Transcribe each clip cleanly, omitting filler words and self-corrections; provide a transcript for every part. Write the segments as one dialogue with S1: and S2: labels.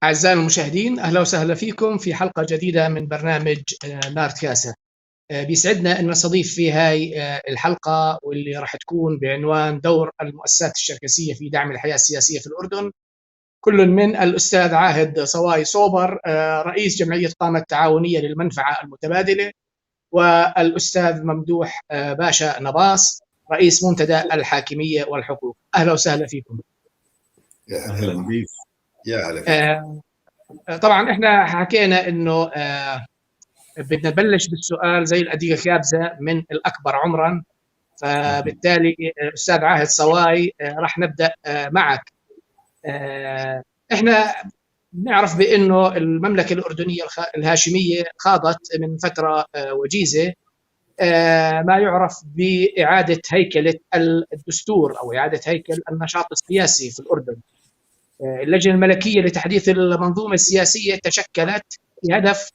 S1: أعزائي المشاهدين، أهلا وسهلا فيكم في حلقة جديدة من برنامج نارت كاسة. بيسعدنا أن نستضيف في هاي الحلقة، واللي راح تكون بعنوان دور المؤسسات الشركسية في دعم الحياة السياسية في الأردن، كل من الأستاذ عاهد صواي صوبر، رئيس جمعية قامة التعاونية للمنفعة المتبادلة، والأستاذ ممدوح باشا نباص، رئيس منتدى الحاكمية والحقوق. أهلا وسهلا فيكم.
S2: يا
S3: اهلا بك.
S2: يا هلا فيك.
S1: طبعا احنا حكينا انه بدنا نبلش بالسؤال زي الأدية كابزة من الأكبر عمرا، فبالتالي أستاذ عاهد صواي راح نبدأ معك. احنا بنعرف بأنه المملكة الأردنية الهاشمية خاضت من فترة وجيزة ما يعرف بإعادة هيكلة الدستور أو إعادة هيكل النشاط السياسي في الأردن. اللجنة الملكية لتحديث المنظومة السياسية تشكلت بهدف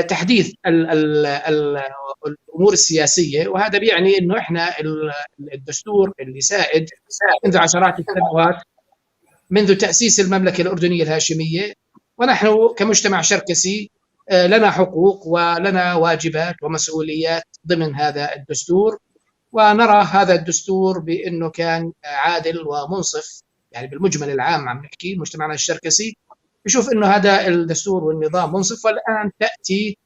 S1: تحديث ال ال ال الأمور السياسية، وهذا بيعني أنه إحنا الدستور اللي سائد منذ عشرات السنوات منذ تأسيس المملكة الأردنية الهاشمية، ونحن كمجتمع شركسي لنا حقوق ولنا واجبات ومسؤوليات ضمن هذا الدستور، ونرى هذا الدستور بأنه كان عادل ومنصف. يعني بالمجمل العام عم نحكي مجتمعنا الشركسي بشوف انه هذا الدستور والنظام منصف. والان تاتي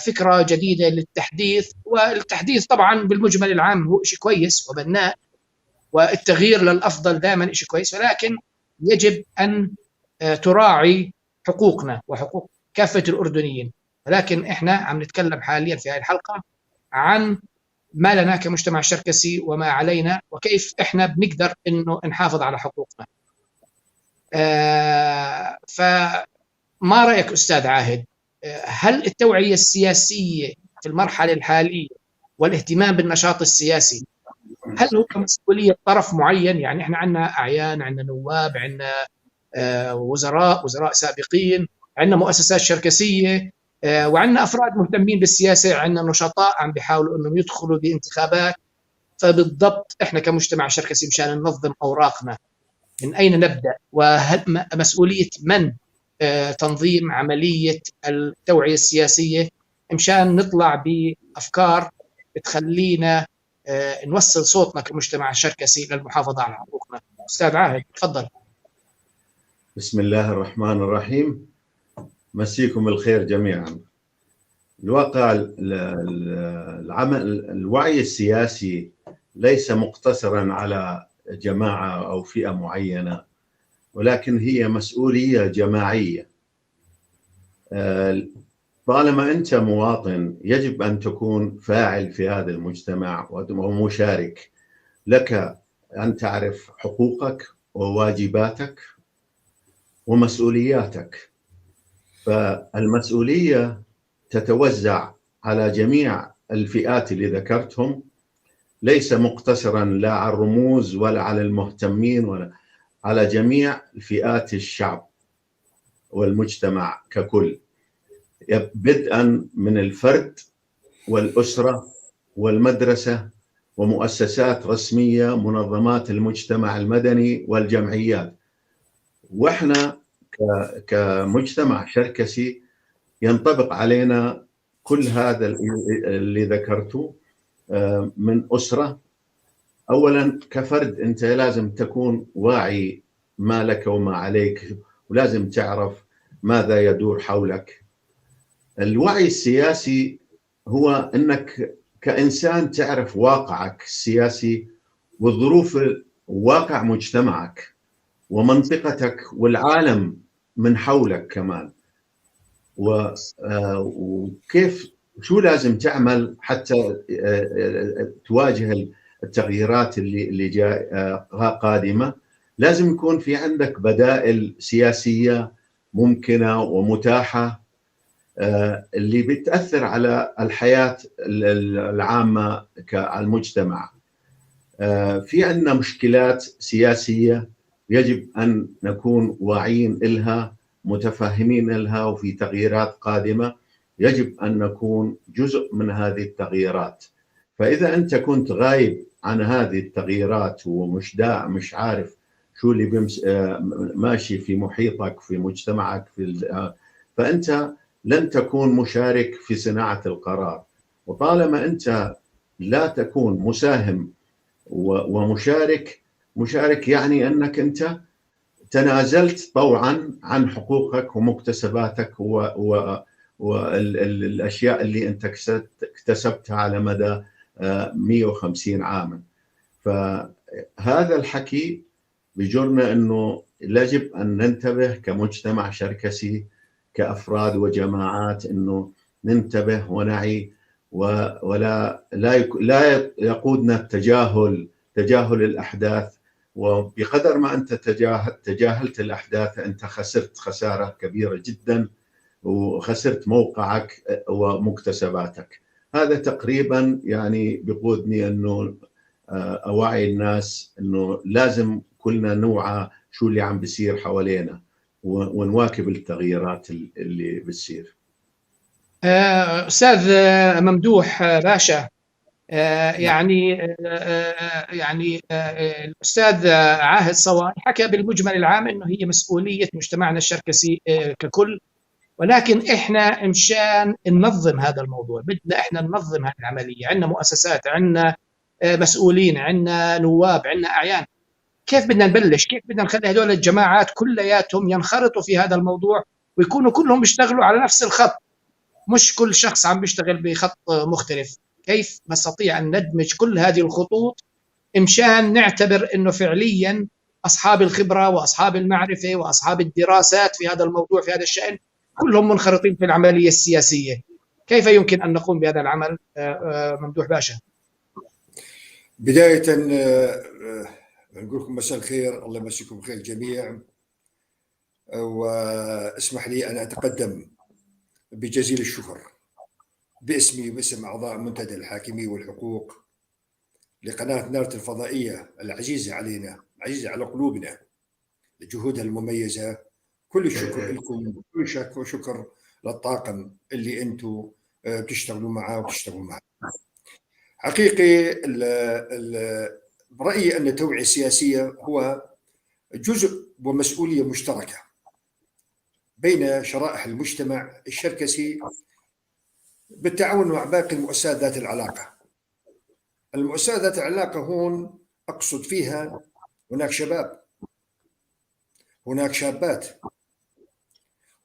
S1: فكرة جديدة للتحديث، والتحديث طبعا بالمجمل العام هو شيء كويس وبناء، والتغيير للافضل دائما شيء كويس، ولكن يجب ان تراعي حقوقنا وحقوق كافة الاردنيين. ولكن احنا عم نتكلم حاليا في هذه الحلقة عن ما لنا كمجتمع شركسي وما علينا، وكيف احنا بنقدر انه نحافظ على حقوقنا. فما رايك استاذ عاهد، هل التوعية السياسية في المرحلة الحالية والاهتمام بالنشاط السياسي هل هو مسؤولية طرف معين؟ يعني احنا عندنا اعيان، عندنا نواب، عندنا وزراء سابقين، عندنا مؤسسات شركسيه، وعندنا افراد مهتمين بالسياسة، عندنا نشطاء عم بيحاولوا انهم يدخلوا بانتخابات. فبالضبط احنا كمجتمع شركسي مشان ننظم اوراقنا من اين نبدا؟ وهل مسؤولية من تنظيم عملية التوعية السياسية مشان نطلع بافكار بتخلينا نوصل صوتنا كمجتمع شركسي للمحافظة على حقوقنا؟ استاذ عاهد تفضل.
S3: بسم الله الرحمن الرحيم، مسيكم الخير جميعا. الواقع العمل الوعي السياسي ليس مقتصرا على جماعة أو فئة معينة، ولكن هي مسؤولية جماعية. طالما أنت مواطن يجب أن تكون فاعل في هذا المجتمع ومشارك. لك أن تعرف حقوقك وواجباتك ومسؤولياتك، فالمسؤولية تتوزع على جميع الفئات اللي ذكرتهم، ليس مقتصرا لا على الرموز ولا على المهتمين ولا على جميع فئات الشعب والمجتمع ككل، بدءا من الفرد والأسرة والمدرسة ومؤسسات رسمية، منظمات المجتمع المدني والجمعيات. واحنا كمجتمع شركسي ينطبق علينا كل هذا اللي ذكرته من أسرة. أولا كفرد أنت لازم تكون واعي ما لك وما عليك، ولازم تعرف ماذا يدور حولك. الوعي السياسي هو أنك كإنسان تعرف واقعك السياسي والظروف، واقع مجتمعك ومنطقتك والعالم من حولك كمان، وكيف شو لازم تعمل حتى تواجه التغييرات اللي جاء قادمة. لازم يكون في عندك بدائل سياسية ممكنة ومتاحة اللي بتأثر على الحياة العامة كالمجتمع. في عندنا مشكلات سياسية يجب أن نكون واعيين إلها، متفاهمين إلها، وفي تغييرات قادمة يجب أن نكون جزء من هذه التغييرات. فإذا أنت كنت غايب عن هذه التغييرات ومش مش عارف شو اللي ماشي في محيطك، في مجتمعك، في فأنت لن تكون مشارك في صناعة القرار. وطالما أنت لا تكون مساهم ومشارك، مشارك يعني أنك أنت تنازلت طوعا عن حقوقك ومكتسباتك والأشياء اللي أنت اكتسبتها على مدى 150 عاما. فهذا الحكي بجرنا أنه يجب أن ننتبه كمجتمع شركسي، كأفراد وجماعات، أنه ننتبه ونعي، ولا لا يقودنا التجاهل، تجاهل الأحداث. وبقدر ما أنت تجاهلت الأحداث أنت خسرت خسارة كبيرة جدا، وخسرت موقعك ومكتسباتك. هذا تقريبا يعني بقودني أنه أوعي الناس أنه لازم كلنا نوعى شو اللي عم بيصير حوالينا ونواكب التغييرات اللي بتصير.
S1: أستاذ ممدوح باشا، يعني يعني الأستاذ عاهد صواي حكى بالمجمل العام أنه هي مسؤولية مجتمعنا الشركسي ككل، ولكن إحنا مشان ننظم هذا الموضوع بدنا إحنا ننظم هذه العملية. عندنا مؤسسات، عندنا مسؤولين، عندنا نواب، عندنا أعيان. كيف بدنا نبلش؟ كيف بدنا نخلي هذول الجماعات كلياتهم ينخرطوا في هذا الموضوع ويكونوا كلهم بيشتغلوا على نفس الخط، مش كل شخص عم بيشتغل بخط مختلف؟ كيف نستطيع أن ندمج كل هذه الخطوط مشان نعتبر أنه فعليا أصحاب الخبرة وأصحاب المعرفة وأصحاب الدراسات في هذا الموضوع في هذا الشأن كلهم منخرطين في العملية السياسية؟ كيف يمكن أن نقوم بهذا العمل ممدوح باشا؟
S2: بداية نقول لكم مساء الخير، الله يمسيكم بخير الجميع. واسمح لي أن أتقدم بجزيل الشكر باسمي وباسم أعضاء منتدى الحاكمية والحقوق لقناة نارت الفضائية العزيزة علينا، عزيزة على قلوبنا، لجهودها المميزة. كل الشكر لكم، كل شكر للطاقم اللي أنتم بتشتغلوا معاه وبتشتغلوا معه. حقيقي برأيي أن التوعية السياسية هو جزء ومسؤولية مشتركة بين شرائح المجتمع الشركسي بالتعاون مع باقي المؤسسات ذات العلاقة. المؤسسات ذات العلاقة هون أقصد فيها هناك شباب، هناك شابات،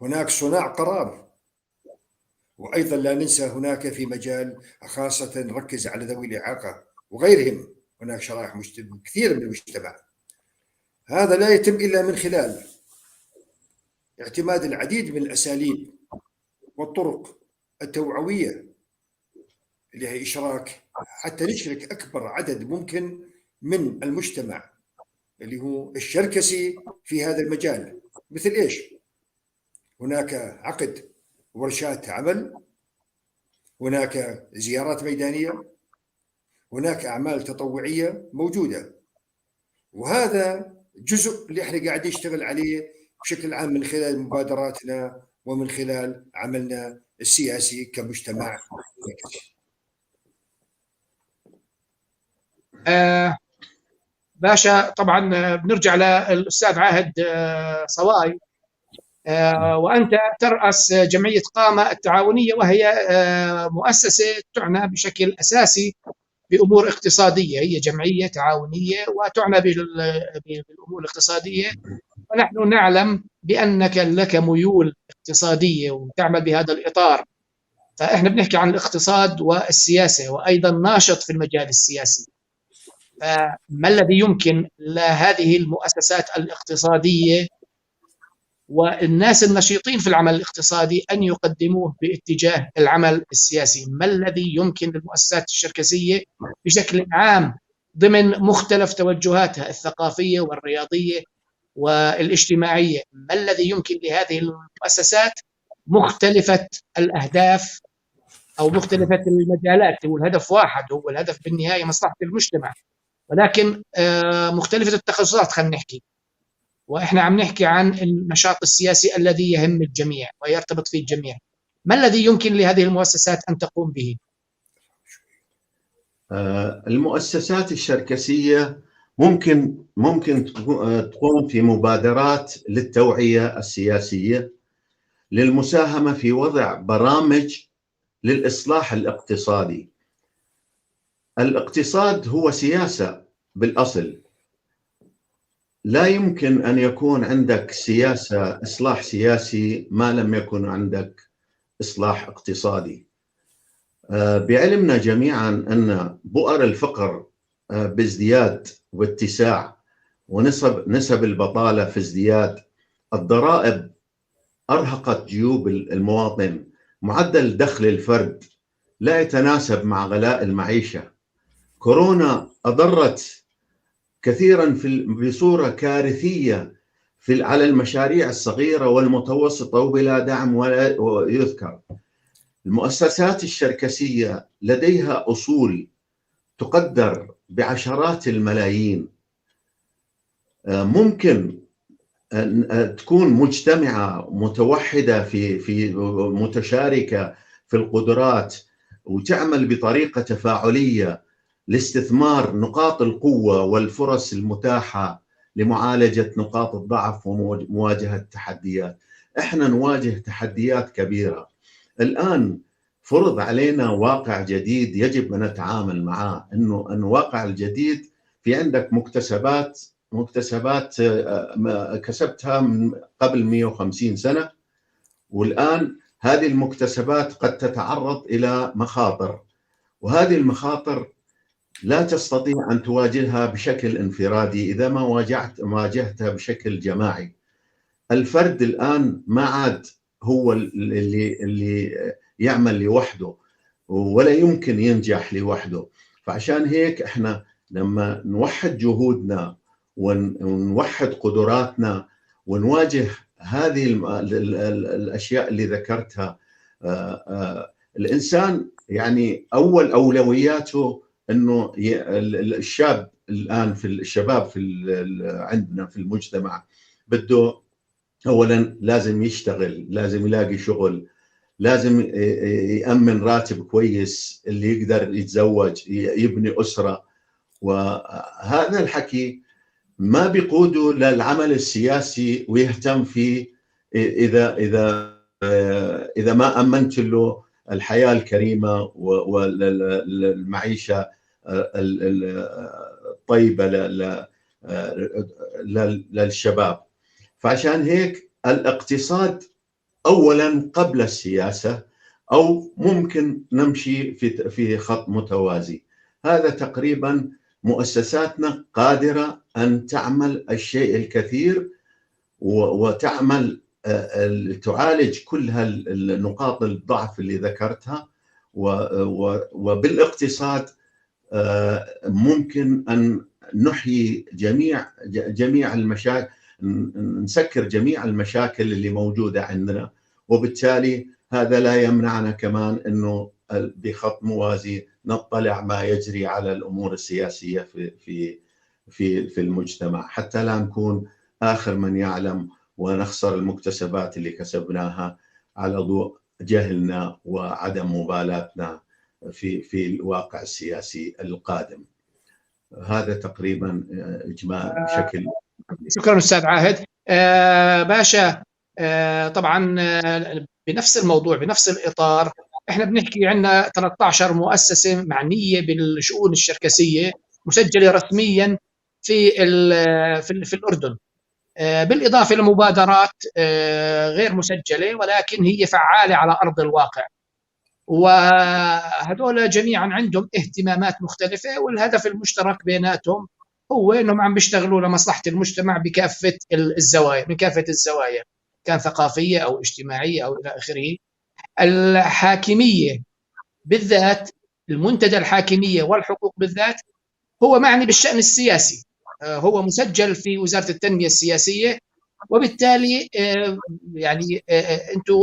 S2: هناك صناع قرار، وأيضا لا ننسى هناك في مجال خاصة نركز على ذوي الإعاقة وغيرهم، هناك شرائح كثيرة من المجتمع. هذا لا يتم إلا من خلال اعتماد العديد من الأساليب والطرق التوعوية اللي هي إشراك، حتى نشرك أكبر عدد ممكن من المجتمع اللي هو الشركسي في هذا المجال. مثل إيش؟ هناك عقد ورشات عمل، هناك زيارات ميدانية، هناك أعمال تطوعية موجودة، وهذا جزء اللي احنا قاعدين نشتغل عليه بشكل عام من خلال مبادراتنا ومن خلال عملنا السياسي كمجتمع.
S1: باشا، طبعا بنرجع للأستاذ عاهد صواي، وأنت ترأس جمعية قامة التعاونية، وهي مؤسسة تعنى بشكل أساسي بأمور اقتصادية، هي جمعية تعاونية وتعنى بالأمور الاقتصادية، ونحن نعلم بأنك لك ميول اقتصادية وتعمل بهذا الإطار. فإحنا بنحكي عن الاقتصاد والسياسة، وأيضا ناشط في المجال السياسي. فما الذي يمكن لهذه المؤسسات الاقتصادية والناس النشيطين في العمل الاقتصادي أن يقدموه باتجاه العمل السياسي؟ ما الذي يمكن للمؤسسات الشركسية بشكل عام ضمن مختلف توجهاتها الثقافية والرياضية والاجتماعية، ما الذي يمكن لهذه المؤسسات مختلفة الأهداف أو مختلفة المجالات؟ هو الهدف واحد، هو الهدف بالنهاية مصلحة المجتمع، ولكن مختلفة التخصصات. خلينا نحكي، وإحنا عم نحكي عن النشاط السياسي الذي يهم الجميع ويرتبط فيه الجميع، ما الذي يمكن لهذه المؤسسات أن تقوم به؟
S3: المؤسسات الشركسية ممكن تقوم في مبادرات للتوعية السياسية، للمساهمة في وضع برامج للإصلاح الاقتصادي. الاقتصاد هو سياسة بالأصل، لا يمكن أن يكون عندك سياسة إصلاح سياسي ما لم يكن عندك إصلاح اقتصادي. بعلمنا جميعا أن بؤر الفقر بازدياد واتساع، ونسب البطالة في ازدياد، الضرائب أرهقت جيوب المواطن، معدل دخل الفرد لا يتناسب مع غلاء المعيشة. كورونا أضرت كثيرا بصورة كارثية على المشاريع الصغيرة والمتوسطة وبلا دعم ولا يذكر. المؤسسات الشركسية لديها أصول تقدر بعشرات الملايين، ممكن أن تكون مجتمعة متوحدة في متشاركة في القدرات، وتعمل بطريقة تفاعلية لاستثمار نقاط القوة والفرص المتاحة لمعالجة نقاط الضعف ومواجهة التحديات. احنا نواجه تحديات كبيرة الآن، فرض علينا واقع جديد يجب أن نتعامل معه، إنه الواقع الجديد في عندك مكتسبات كسبتها من قبل 150 سنة، والآن هذه المكتسبات قد تتعرض إلى مخاطر، وهذه المخاطر لا تستطيع أن تواجهها بشكل انفرادي إذا ما واجهتها بشكل جماعي. الفرد الآن ما عاد هو اللي يعمل لوحده، ولا يمكن ينجح لوحده. فعشان هيك احنا لما نوحد جهودنا ونوحد قدراتنا ونواجه هذه الأشياء اللي ذكرتها، الإنسان يعني أول أولوياته إنه الشاب الآن، في الشباب في عندنا في المجتمع، بده أولا لازم يشتغل، لازم يلاقي شغل، لازم يأمن راتب كويس اللي يقدر يتزوج، يبني أسرة. وهذا الحكي ما بيقوده للعمل السياسي ويهتم فيه إذا إذا إذا ما أمنت له الحياة الكريمة والمعيشة الطيبة للشباب. فعشان هيك الاقتصاد أولا قبل السياسة، أو ممكن نمشي في خط متوازي. هذا تقريبا مؤسساتنا قادرة أن تعمل الشيء الكثير، وتعمل تعالج كل هالنقاط الضعف اللي ذكرتها، وبالاقتصاد ممكن أن نحيي جميع المشاكل، نسكر جميع المشاكل اللي موجودة عندنا، وبالتالي هذا لا يمنعنا كمان أنه بخط موازي نطلع ما يجري على الأمور السياسية في في في في المجتمع، حتى لا نكون آخر من يعلم ونخسر المكتسبات اللي كسبناها على ضوء جهلنا وعدم مبالاتنا في الواقع السياسي القادم. هذا تقريبا إجمال بشكل.
S1: شكرا أستاذ عاهد. باشا، طبعا بنفس الموضوع بنفس الإطار، احنا بنحكي عندنا 13 مؤسسة معنية بالشؤون الشركسية مسجلة رسميا في في, في الأردن، بالإضافة لمبادرات غير مسجلة ولكن هي فعالة على أرض الواقع، وهذول جميعا عندهم اهتمامات مختلفة، والهدف المشترك بيناتهم هو انهم عم بيشتغلوا لمصلحة المجتمع بكافة الزوايا، من كافة الزوايا، كان ثقافية أو اجتماعية أو إلى آخره. الحاكمية بالذات، المنتدى الحاكمية والحقوق بالذات هو معني بالشأن السياسي، هو مسجل في وزارة التنمية السياسية، وبالتالي يعني أنتم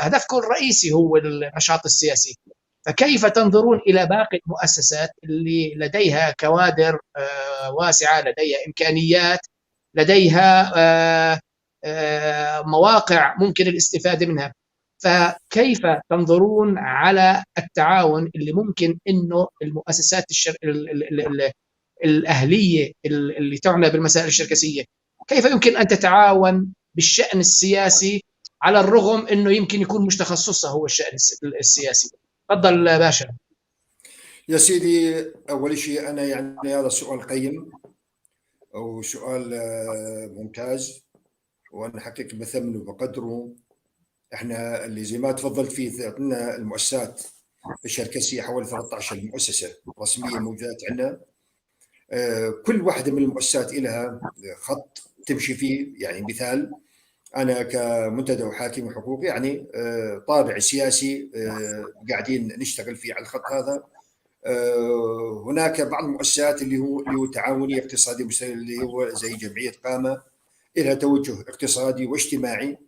S1: هدفكم الرئيسي هو النشاط السياسي. فكيف تنظرون إلى باقي المؤسسات اللي لديها كوادر واسعة، لديها إمكانيات، لديها مواقع ممكن الاستفادة منها؟ فكيف تنظرون على التعاون اللي ممكن انه المؤسسات الاهلية اللي تعنى بالمسائل الشركسيه، كيف يمكن ان تتعاون بالشان السياسي على الرغم انه يمكن يكون مش تخصصها هو الشان السياسي؟ تفضل باشا.
S2: يا سيدي، اول شيء انا يعني هذا سؤال قيم وسؤال ممتاز، وانا حقيقة بثمنه وبقدره. احنا اللي زي ما تفضلت فيه، عندنا المؤسسات الشركسيه حوالي 13 مؤسسة رسمية موجودات عندنا. كل واحدة من المؤسسات لها خط تمشي فيه. يعني مثال، انا كمنتدى وحاكم حقوقي، يعني طابع سياسي قاعدين نشتغل فيه على الخط هذا. هناك بعض المؤسسات اللي هو تعاونية اقتصادية، اللي هو زي جمعية قامه، لها توجه اقتصادي واجتماعي.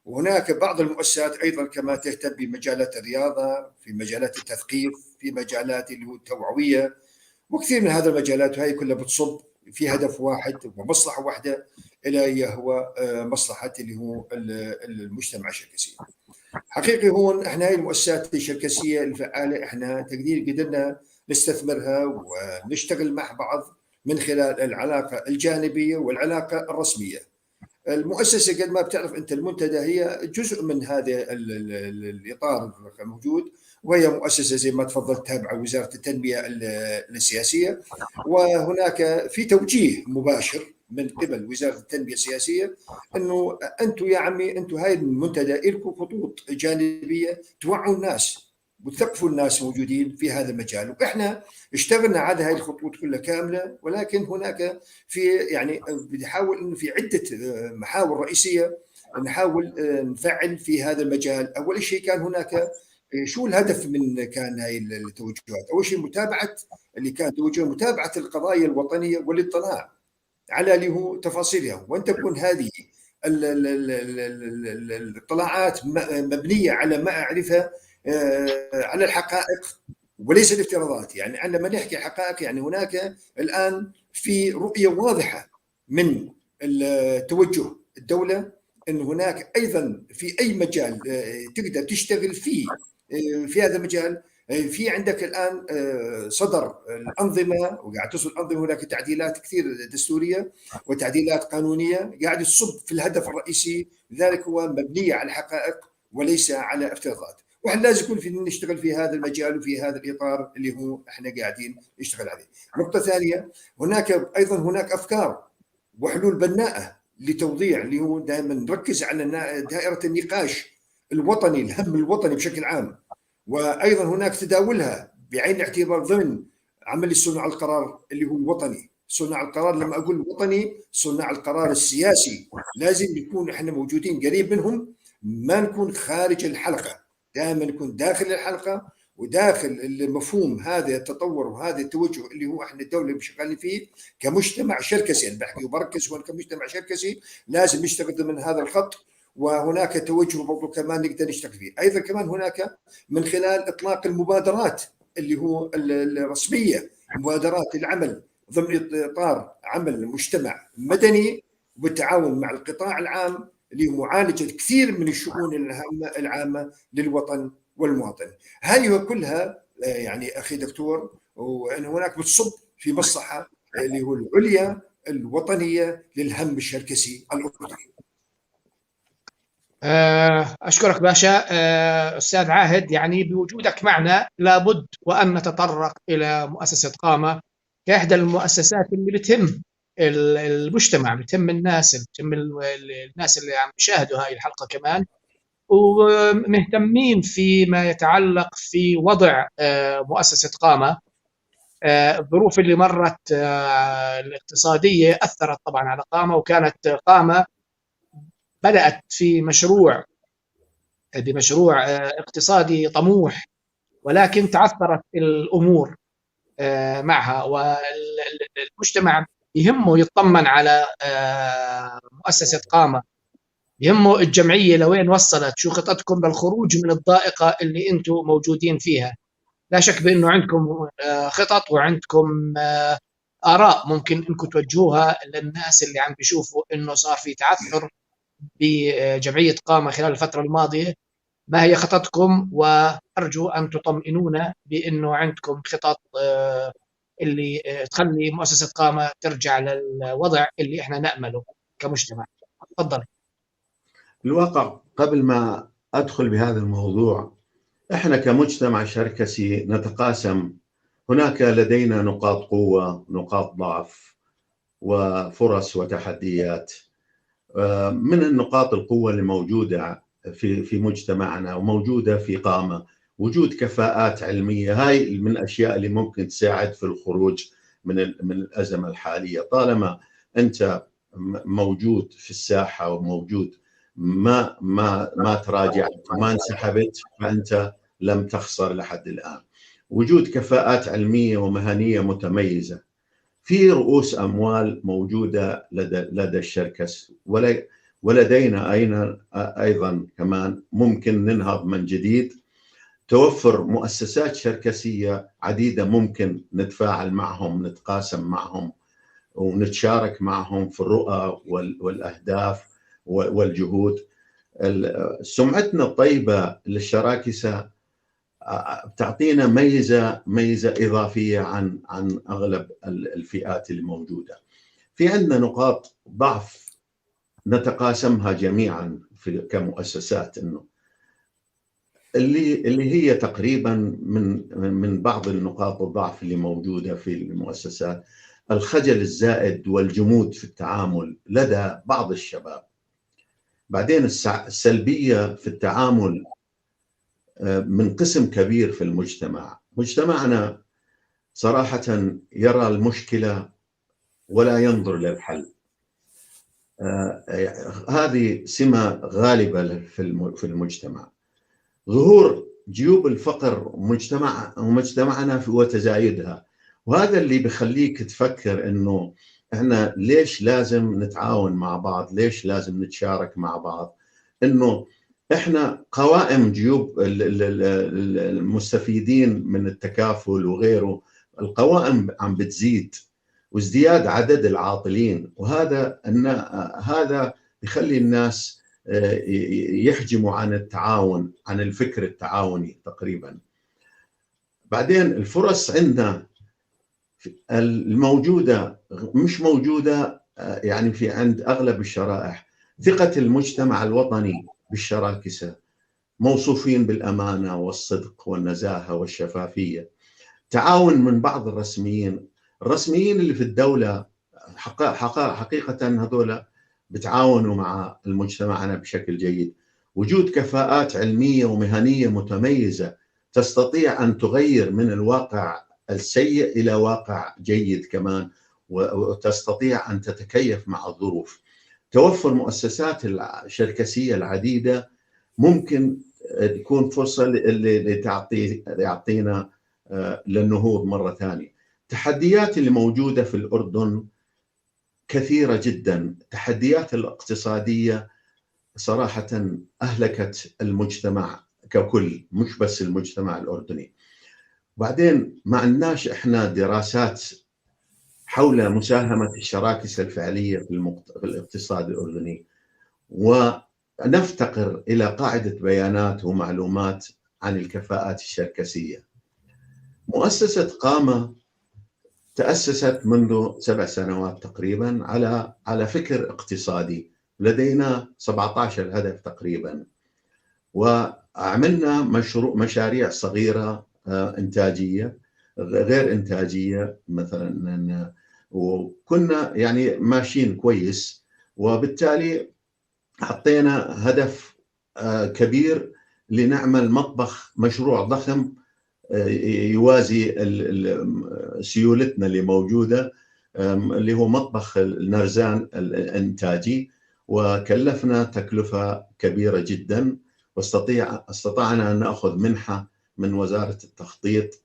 S2: وهناك بعض المؤسسات ايضا كما تهتم بمجالات الرياضه، في مجالات التثقيف، في مجالات اللي هو التوعوية، وكثير من هذه المجالات، وهي كلها بتصب في هدف واحد ومصلحه واحدة، الى هو مصلحة اللي هو المجتمع الشركسي. حقيقي هون احنا هاي المؤسسات الشركسيه الفعالة احنا تقدير قدرنا نستثمرها ونشتغل مع بعض من خلال العلاقة الجانبية والعلاقة الرسمية. المؤسسة قد ما بتعرف انت، المنتدى هي جزء من هذا الاطار الموجود، وهي مؤسسة زي ما تفضلت تابعه وزارة التنمية السياسيه، وهناك في توجيه مباشر من قبل وزارة التنمية السياسية انه انتم يا عمي، انتم هاي المنتدى لكم خطوط جانبيه، توعوا الناس وتثقفوا الناس موجودين في هذا المجال. واحنا اشتغلنا على هذه الخطوط كلها كامله، ولكن هناك في يعني بنحاول انه في عده محاور رئيسية نحاول نفعل في هذا المجال. اول شيء كان هناك شو الهدف من كان هاي التوجهات؟ اول شيء متابعه، اللي كان توجه متابعه القضايا الوطنية والاطلاع على اللي هو تفاصيلها، وان تكون هذه الاطلاعات مبنية على معرفه، على الحقائق وليس الافتراضات. يعني عندما نحكي حقائق، يعني هناك الان في رؤية واضحة من التوجه الدولة ان هناك ايضا في اي مجال تقدر تشتغل فيه في هذا المجال. في عندك الان صدر الانظمة وقاعد تصل الانظمه، هناك تعديلات كثير دستورية وتعديلات قانونية قاعد تصب في الهدف الرئيسي، لذلك هو مبنية على الحقائق وليس على افتراضات. واحنا لازم يكون في نشتغل في هذا المجال وفي هذا الاطار اللي هو احنا قاعدين نشتغل عليه. نقطة ثانيه، هناك ايضا هناك افكار وحلول بناءه لتوضيع اللي هو دائما نركز على دائرة النقاش الوطني، الهم الوطني بشكل عام، وايضا هناك تداولها بعين الاعتبار ضمن عمل صناع القرار اللي هو الوطني. صناع القرار، لما اقول وطني، صناع القرار السياسي لازم يكون احنا موجودين قريب منهم، ما نكون خارج الحلقه، دائما نكون داخل الحلقة وداخل المفهوم هذا التطور وهذا التوجه اللي هو احنا الدولة اللي شغالين فيه كمجتمع شركسي. انا بحكي وبركز هون كمجتمع شركسي لازم نشتغل ضمن هذا الخط، وهناك توجه برضو كمان نقدر نشتغل فيه. ايضا كمان هناك من خلال اطلاق المبادرات اللي هو الرسميه، مبادرات العمل ضمن اطار عمل مجتمع مدني وبالتعاون مع القطاع العام لمعالجة كثير من الشؤون العامة للوطن والمواطن. هذه كلها يعني اخي دكتور، وان هناك بتصب في مصلحة اللي هو العليا الوطنية للهم الشركسي الاردني.
S1: أشكرك باشا. أستاذ عاهد، يعني بوجودك معنا لابد وأن نتطرق إلى مؤسسة قامة كإحدى المؤسسات اللي بتهم المجتمع، بتهم الناس، بتهم الناس اللي عم يشاهدوا هاي الحلقة كمان ومهتمين فيما يتعلق في وضع مؤسسة قامة. الظروف اللي مرت الاقتصادية أثرت طبعا على قامة، وكانت قامة بدأت في مشروع بمشروع اقتصادي طموح، ولكن تعثرت الأمور معها، والمجتمع يهمه يطمن على مؤسسة قامة، يهمه الجمعية لوين وصلت، شو خططكم للخروج من الضائقة اللي أنتم موجودين فيها. لا شك بأنه عندكم خطط وعندكم آراء ممكن أنكم توجهوها للناس اللي عم بيشوفوا أنه صار في تعثر بجمعية قامة خلال الفترة الماضية. ما هي خططكم؟ وأرجو أن تطمئنونا بأنه عندكم خطط. اللي تخلي مؤسسة قامة ترجع للوضع اللي احنا نأمله كمجتمع. تفضل.
S3: الواقع قبل ما أدخل بهذا الموضوع، احنا كمجتمع شركسي نتقاسم، هناك لدينا نقاط قوة، نقاط ضعف، وفرص وتحديات. من النقاط القوة اللي موجودة في مجتمعنا وموجودة في قامة، وجود كفاءات علمية، هاي من الأشياء اللي ممكن تساعد في الخروج من الأزمة الحالية. طالما أنت موجود في الساحة وموجود، ما ما ما تراجعت وما انسحبت، فأنت لم تخسر لحد الآن. وجود كفاءات علمية ومهنية متميزة، في رؤوس أموال موجودة لدى الشركس، ولدينا أيضا كمان ممكن ننهض من جديد. توفر مؤسسات شركسية عديدة ممكن نتفاعل معهم، نتقاسم معهم، ونتشارك معهم في الرؤى والأهداف والجهود. سمعتنا الطيبة للشراكسة بتعطينا ميزة إضافية عن أغلب الفئات الموجودة. في عندنا نقاط ضعف نتقاسمها جميعا كمؤسسات، إنه اللي هي تقريبا من بعض النقاط الضعف اللي موجودة في المؤسسات، الخجل الزائد والجمود في التعامل لدى بعض الشباب. بعدين السلبية في التعامل من قسم كبير في المجتمع. مجتمعنا صراحة يرى المشكلة ولا ينظر للحل. هذه سمة غالبة في المجتمع. ظهور جيوب الفقر ومجتمعنا وتزايدها، وهذا اللي بخليك تفكر انه احنا ليش لازم نتعاون مع بعض، ليش لازم نتشارك مع بعض، انه احنا قوائم جيوب المستفيدين من التكافل وغيره، القوائم عم بتزيد، وازدياد عدد العاطلين، وهذا ان هذا بخلي الناس يحجموا عن التعاون، عن الفكر التعاوني تقريبا. بعدين الفرص عندنا الموجودة مش موجودة يعني في عند أغلب الشرائح. ثقة المجتمع الوطني بالشراكسة، موصوفين بالأمانة والصدق والنزاهة والشفافية. تعاون من بعض الرسميين، الرسميين اللي في الدولة حقيقة هذول بتعاونوا مع المجتمعنا بشكل جيد. وجود كفاءات علمية ومهنية متميزة تستطيع أن تغير من الواقع السيء إلى واقع جيد كمان، وتستطيع أن تتكيف مع الظروف. توفر مؤسسات الشركسية العديدة ممكن تكون فرصة لتعطينا للنهوض مرة ثانية. التحديات اللي موجودة في الأردن كثيرة جدا. التحديات الاقتصادية صراحة أهلكت المجتمع ككل، مش بس المجتمع الأردني. بعدين ما عندناش إحنا دراسات حول مساهمة الشراكسة الفعلية في الاقتصاد الأردني، ونفتقر إلى قاعدة بيانات ومعلومات عن الكفاءات الشركسية. مؤسسة قامة تأسست منذ 7 سنوات تقريبا على فكر اقتصادي، لدينا 17 هدف تقريبا، وعملنا مشاريع صغيرة إنتاجية غير إنتاجية مثلا، وكنا يعني ماشيين كويس، وبالتالي حطينا هدف كبير لنعمل مطبخ، مشروع ضخم يوازي سيولتنا اللي موجودة، اللي هو مطبخ النرزان الإنتاجي، وكلفنا تكلفة كبيرة جدا، واستطعنا أن نأخذ منحة من وزارة التخطيط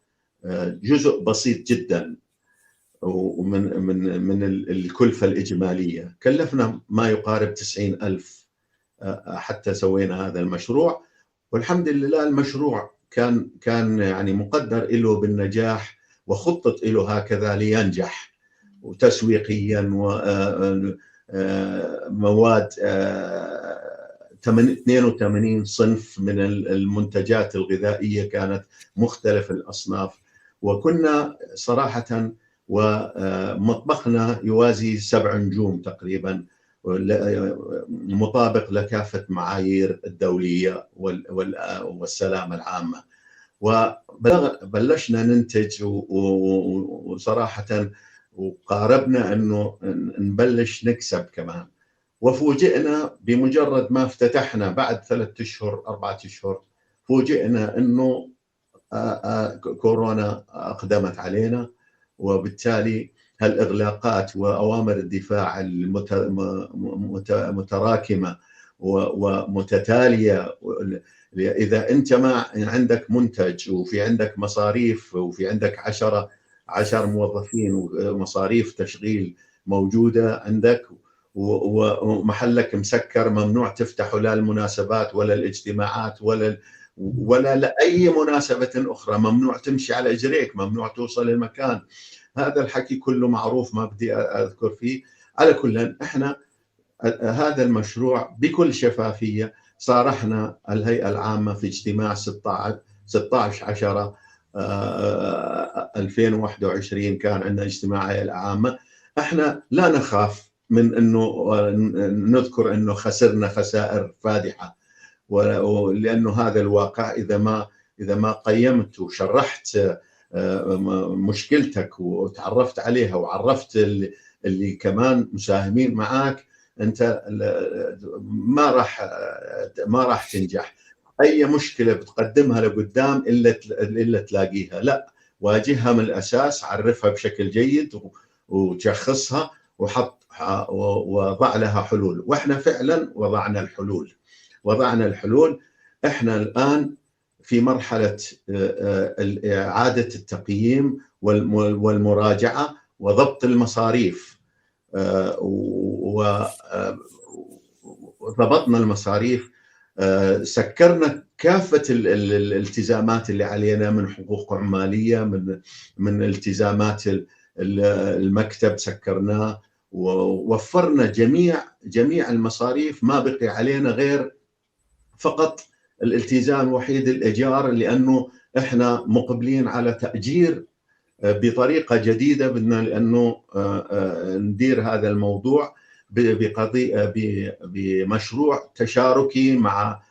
S3: جزء بسيط جدا ومن من من الكلفة الإجمالية. كلفنا ما يقارب 90,000 حتى سوينا هذا المشروع، والحمد لله المشروع كان يعني مقدر له بالنجاح، وخطط له هكذا لينجح، وتسويقيا ومواد 82 صنف من المنتجات الغذائية كانت مختلف الأصناف، وكنا صراحة ومطبخنا يوازي 7 نجوم تقريبا، مطابق لكافة معايير الدولية والسلامة العامة. وبلشنا ننتج وصراحة وقاربنا أنه نبلش نكسب كمان، وفوجئنا بمجرد ما افتتحنا بعد 3 أشهر 4 أشهر فوجئنا أنه كورونا أقدمت علينا، وبالتالي هالإغلاقات وأوامر الدفاع المتراكمة ومتتالية. إذا أنت ما عندك منتج وفي عندك مصاريف وفي عندك 10 موظفين ومصاريف تشغيل موجودة عندك ومحلك مسكر، ممنوع تفتحه لا المناسبات ولا الاجتماعات ولا لأي مناسبة أخرى، ممنوع تمشي على إجريك، ممنوع توصل المكان. هذا الحكي كله معروف، ما بدي أذكر فيه. على كل احنا هذا المشروع بكل شفافية صارحنا الهيئة العامة في اجتماع 16/10/2021، كان عندنا اجتماع الهيئة العامة. احنا لا نخاف من انه نذكر انه خسرنا خسائر فادحة، ولانه هذا الواقع. اذا ما قيمت وشرحت مشكلتك وتعرفت عليها وعرفت اللي كمان مساهمين معاك، انت ما راح تنجح. اي مشكلة بتقدمها لقدام الا تلاقيها، لا، واجهها من الاساس، عرفها بشكل جيد وتشخصها وحط وضع لها حلول. واحنا فعلا وضعنا الحلول، احنا الان في مرحلة اعاده التقييم والمراجعه وضبط المصاريف، وضبطنا المصاريف، سكرنا كافة الالتزامات اللي علينا من حقوق عمالية، من التزامات المكتب سكرناه، ووفرنا جميع المصاريف. ما بقي علينا غير فقط الالتزام الوحيد الإيجار، لأنه إحنا مقبلين على تأجير بطريقة جديدة، بدنا لأنه ندير هذا الموضوع بقضية بمشروع تشاركي مع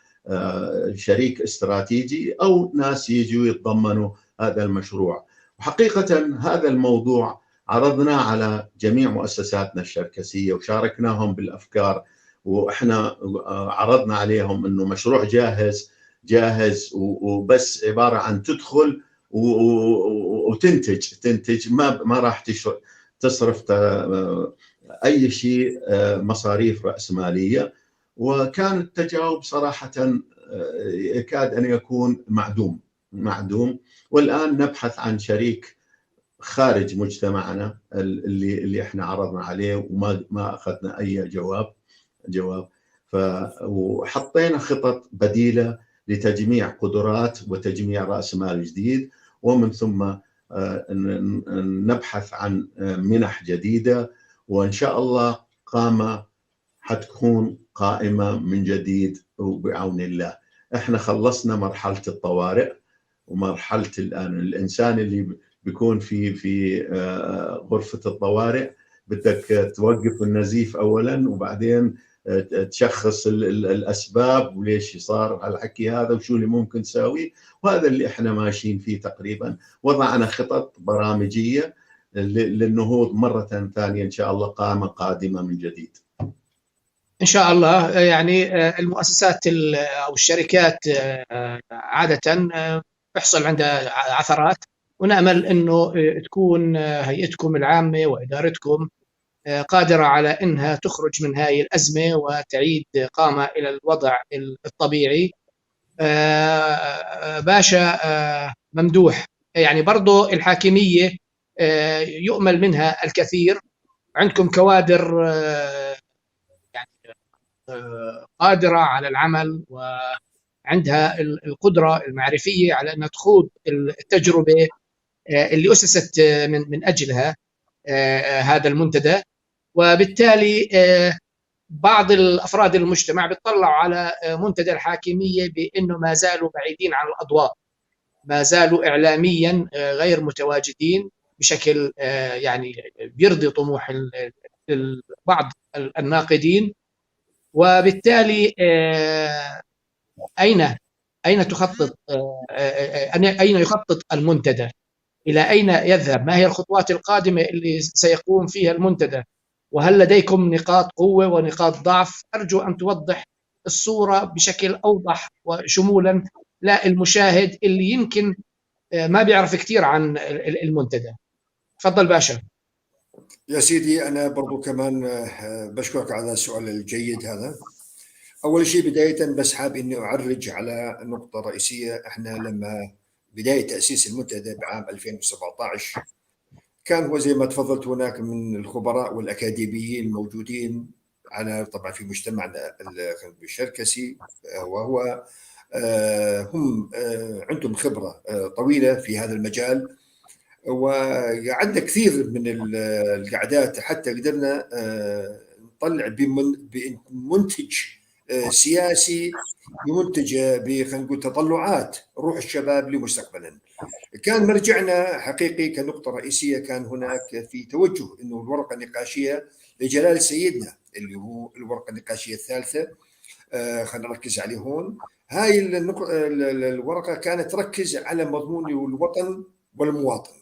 S3: شريك استراتيجي أو ناس يجوا يتضمنوا هذا المشروع. وحقيقة هذا الموضوع عرضناه على جميع مؤسساتنا الشركسية وشاركناهم بالأفكار، وإحنا عرضنا عليهم إنه مشروع جاهز وبس عبارة عن تدخل وتنتج، تنتج ما راح تصرف أي شيء مصاريف رأسمالية. وكان التجاوب صراحة يكاد أن يكون معدوم. والآن نبحث عن شريك خارج مجتمعنا اللي احنا عرضنا عليه وما ما اخذنا اي جواب. وحطينا خطط بديله لتجميع قدرات وتجميع راس مال جديد، ومن ثم نبحث عن منح جديدة، وان شاء الله قامه حتكون قائمة من جديد وبعون الله. احنا خلصنا مرحلة الطوارئ ومرحلة الان الانسان اللي بيكون في غرفة الطوارئ بدك توقف النزيف أولا، وبعدين تشخص الأسباب وليش صار هالحكي هذا وشو اللي ممكن تساويه. وهذا اللي احنا ماشيين فيه تقريبا. وضعنا خطط برامجية للنهوض مرة ثانية إن شاء الله، قامة قادمة من جديد
S1: إن شاء الله. يعني المؤسسات أو الشركات عادة بيحصل عندها عثرات، ونأمل أنه تكون هيئتكم العامة وإدارتكم قادرة على أنها تخرج من هاي الأزمة وتعيد قامة إلى الوضع الطبيعي. باشا ممدوح، يعني برضو الحاكمية يؤمل منها الكثير، عندكم كوادر يعني قادرة على العمل وعندها القدرة المعرفية على أنها تخوض التجربة اللي أسست من أجلها هذا المنتدى، وبالتالي بعض الأفراد المجتمع بيطلعوا على منتدى الحاكمية بأنه ما زالوا بعيدين عن الأضواء، ما زالوا إعلاميا غير متواجدين بشكل يعني بيرضي طموح بعض الناقدين، وبالتالي أين تخطط، أين يخطط المنتدى؟ إلى أين يذهب؟ ما هي الخطوات القادمة اللي سيقوم فيها المنتدى؟ وهل لديكم نقاط قوة ونقاط ضعف؟ أرجو أن توضح الصورة بشكل أوضح وشمولا للمشاهد اللي يمكن ما بيعرف كثير عن المنتدى. تفضل باشا.
S2: يا سيدي، أنا برضو كمان بشكرك على السؤال الجيد هذا. أول شيء بداية بس حاب إني أعرج على نقطة رئيسية. إحنا لما بداية تأسيس المنتدى بعام 2017 كان هو زي ما تفضلت هناك من الخبراء والأكاديميين الموجودين على طبعا في مجتمعنا الشركسي، وهو هم عندهم خبرة طويلة في هذا المجال، وعندنا كثير من القعدات حتى قدرنا نطلع بمنتج سياسي، بمنتج خلينا نقول تطلعات روح الشباب لمستقبلا. كان مرجعنا حقيقي كنقطة رئيسية كان هناك في توجه انه الورقة النقاشية لجلال سيدنا اللي هو الورقة النقاشية الثالثة، خلينا نركز عليه هون. هاي الورقة كانت تركز على مضمون الوطن والمواطن،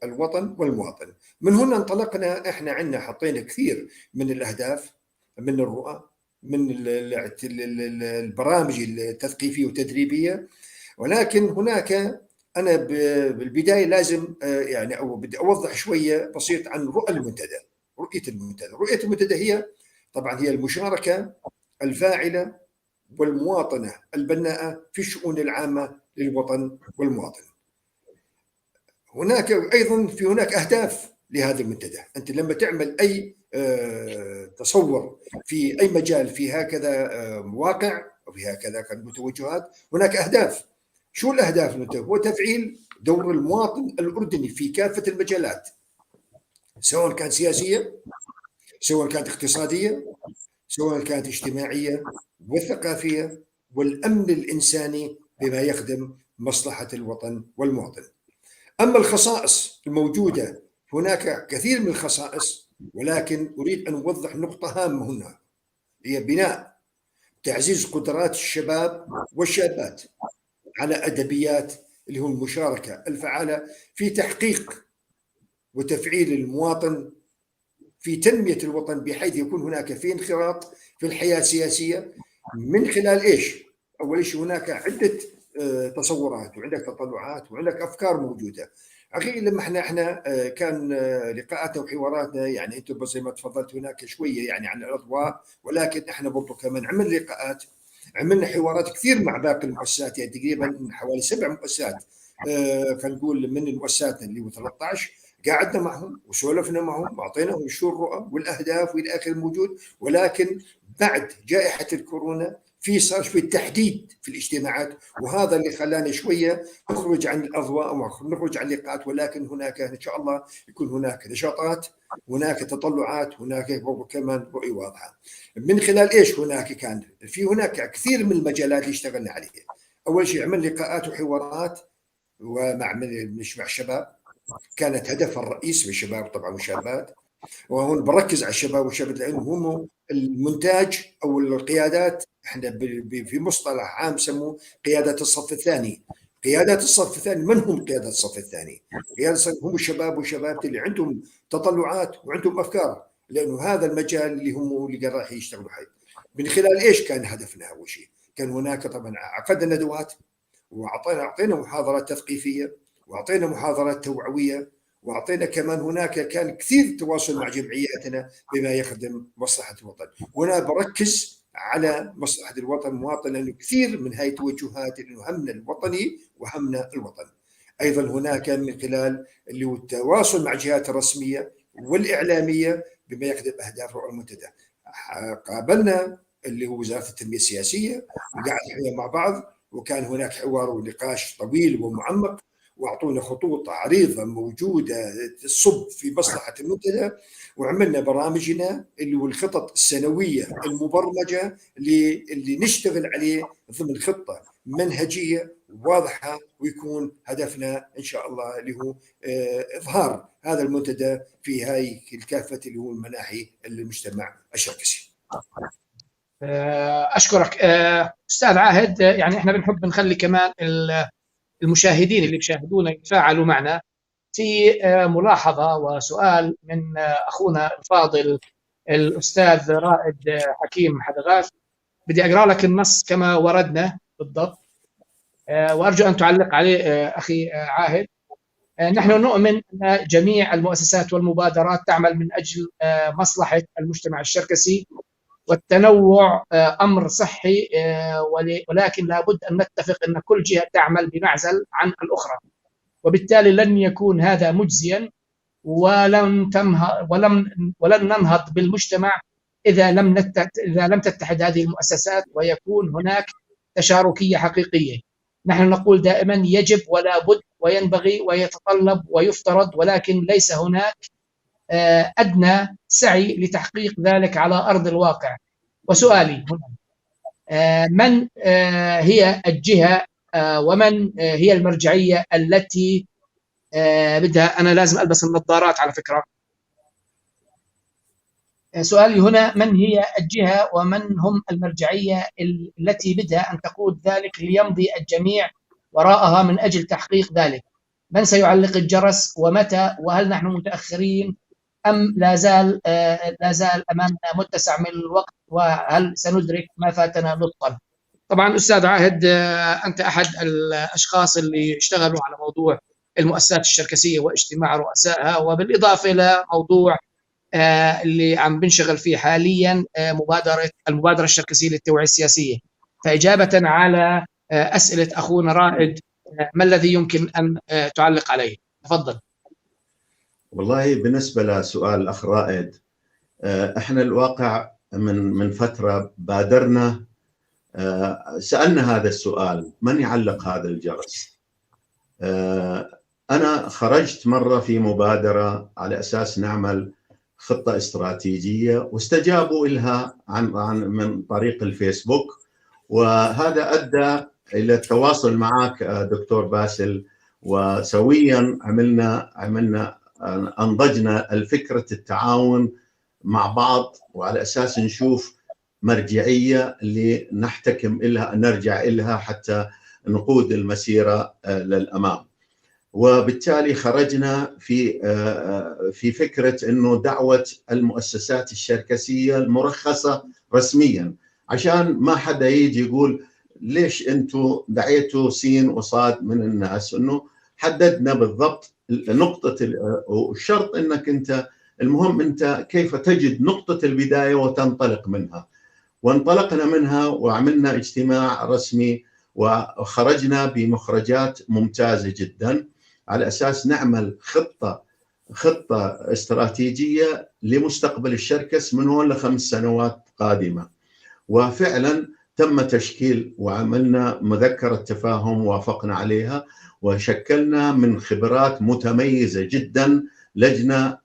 S2: الوطن والمواطن. من هنا انطلقنا، احنا عندنا حطينا كثير من الاهداف، من الرؤى، من البرامج التثقيفيه والتدريبيه، ولكن هناك انا بالبداية لازم يعني او بدي اوضح شوية بسيط عن رؤى المنتدى. رؤية المنتدى، رؤية المنتدى هي طبعا هي المشاركة الفاعلة والمواطنه البناءه في الشؤون العامة للوطن والمواطن. هناك ايضا في هناك اهداف لهذا المنتدى. انت لما تعمل اي تصور في اي مجال في هكذا مواقع وفي هكذا توجهات، هناك اهداف. شو الاهداف المنتدى؟ هو تفعيل دور المواطن الاردني في كافة المجالات، سواء كانت سياسية، سواء كانت اقتصادية، سواء كانت اجتماعية والثقافية والامن الانساني، بما يخدم مصلحة الوطن والمواطن. اما الخصائص الموجودة، هناك كثير من الخصائص، ولكن اريد ان اوضح نقطة هامة هنا، هي بناء تعزيز قدرات الشباب والشابات على ادبيات اللي هو المشاركة الفعالة في تحقيق وتفعيل المواطن في تنمية الوطن، بحيث يكون هناك في انخراط في الحياة السياسية من خلال ايش؟ اول شيء هناك عده تصورات وعندك تطلعات وعندك افكار موجودة. اخي لما احنا كان لقاءاتنا وحواراتنا، يعني انتم زي ما تفضلت هناك شوية يعني عن الاضواء، ولكن احنا برضو كمان عملنا لقاءات، عملنا حوارات كثير مع باقي المؤسسات، يعني تقريبا حوالي 7 مؤسسات، خلينا نقول من المؤسسات اللي هو 13، قعدنا معهم وسولفنا معهم واعطيناهم شو الرؤى والاهداف والى اخره الموجود. ولكن بعد جائحة الكورونا في صار شوية تحديد في الاجتماعات، وهذا اللي خلانا شوية نخرج عن الاضواء ونخرج عن اللقاءات، ولكن هناك ان شاء الله يكون هناك نشاطات، هناك تطلعات، هناك كمان رؤية واضحة. من خلال ايش هناك كان في هناك كثير من المجالات اللي اشتغلنا عليها. اول شيء عملنا لقاءات وحوارات ومع مش مع الشباب، كانت هدفها الرئيس بالشباب طبعا والشابات، وهون بركز على الشباب والشابات لانه هم المنتاج او القيادات. احنا في مصطلح عام سموه قيادات الصف الثاني. قيادات الصف الثاني، من هم قيادات الصف الثاني؟ قيادات الصف هم الشباب والشابات اللي عندهم تطلعات وعندهم افكار، لانه هذا المجال اللي هم اللي راح يشتغلوا حي. من خلال ايش كان هدفنا اول شيء؟ كان هناك طبعا عقدنا ندوات، واعطينا محاضرات تثقيفيه، واعطينا محاضرات توعوية، واعطينا كمان هناك كان كثير تواصل مع جمعياتنا بما يخدم مصلحة الوطن. وهنا بركز على مصلحة الوطن المواطن، لانه كثير من هاي التوجهات انه همنا الوطني وهمنا الوطن. ايضا هناك من خلال اللي هو التواصل مع الجهات الرسمية والاعلامية بما يخدم اهداف رؤى المنتدى. قابلنا اللي هو وزارة التنمية السياسية وقعدنا مع بعض، وكان هناك حوار ونقاش طويل ومعمق، واعطونا خطوط عريضة موجودة تصب في مصلحة المنتدى، وعملنا برامجنا اللي هو الخطط السنوية المبرمجه اللي نشتغل عليه ضمن خطه منهجيه واضحة، ويكون هدفنا ان شاء الله اللي هو اظهار هذا المنتدى في هاي الكافه اللي هو المناحي المجتمع الشركسي.
S1: اشكرك استاذ عاهد. يعني احنا بنحب نخلي كمان المشاهدين اللي بيشاهدونا يتفاعلوا معنا في ملاحظة وسؤال من اخونا الفاضل الاستاذ رائد حكيم حدغاث. بدي اقرا لك النص كما وردنا بالضبط، وارجو ان تعلق عليه اخي عاهد. نحن نؤمن ان جميع المؤسسات والمبادرات تعمل من اجل مصلحة المجتمع الشركسي، والتنوع امر صحي، ولكن لابد ان نتفق ان كل جهة تعمل بمعزل عن الاخرى، وبالتالي لن يكون هذا مجزيا، ولن ولن ننهض بالمجتمع اذا لم تتحد هذه المؤسسات ويكون هناك تشاركيه حقيقية. نحن نقول دائما يجب ولا بد وينبغي ويتطلب ويفترض، ولكن ليس هناك أدنى سعي لتحقيق ذلك على أرض الواقع. وسؤالي هنا، من هي الجهة ومن هي المرجعية التي بدها، أنا لازم ألبس النظارات على فكرة. سؤالي هنا، من هي الجهة ومن هم المرجعية التي بدها أن تقود ذلك ليمضي الجميع وراءها من أجل تحقيق ذلك؟ من سيعلق الجرس ومتى؟ وهل نحن متأخرين أم لا زال أمامنا متسع من الوقت؟ وهل سندرك ما فاتنا لطفا؟ طبعا أستاذ عاهد، أنت أحد الأشخاص اللي اشتغلوا على موضوع المؤسسات الشركسية واجتماع رؤسائها، وبالإضافة إلى موضوع اللي عم بنشغل فيه حاليا، المبادرة الشركسية للتوعية السياسية. فإجابة على أسئلة أخونا رائد، ما الذي يمكن أن تعلق عليه؟ تفضل.
S3: والله بالنسبة لسؤال الأخ رائد، احنا الواقع من فترة بادرنا، سألنا هذا السؤال، من يعلق هذا الجرس؟ أنا خرجت مرة في مبادرة على أساس نعمل خطة استراتيجية، واستجابوا لها عن من طريق الفيسبوك، وهذا أدى إلى التواصل معك دكتور باسل، وسويا عملنا أنضجنا الفكرة التعاون مع بعض، وعلى أساس نشوف مرجعية اللي نحتكم إلها، نرجع إلها حتى نقود المسيرة للأمام. وبالتالي خرجنا في فكرة أنه دعوة المؤسسات الشركسية المرخصة رسميا، عشان ما حدا يجي يقول ليش أنتم دعيتوا سين وصاد من الناس. أنه حددنا بالضبط نقطة والشرط أنك أنت، المهم أنت كيف تجد نقطة البداية وتنطلق منها. وانطلقنا منها وعملنا اجتماع رسمي وخرجنا بمخرجات ممتازة جدا على أساس نعمل خطة استراتيجية لمستقبل الشركس من هون ل5 سنوات قادمة. وفعلا تم تشكيل وعملنا مذكرة تفاهم وافقنا عليها، وشكلنا من خبرات متميزة جدا لجنة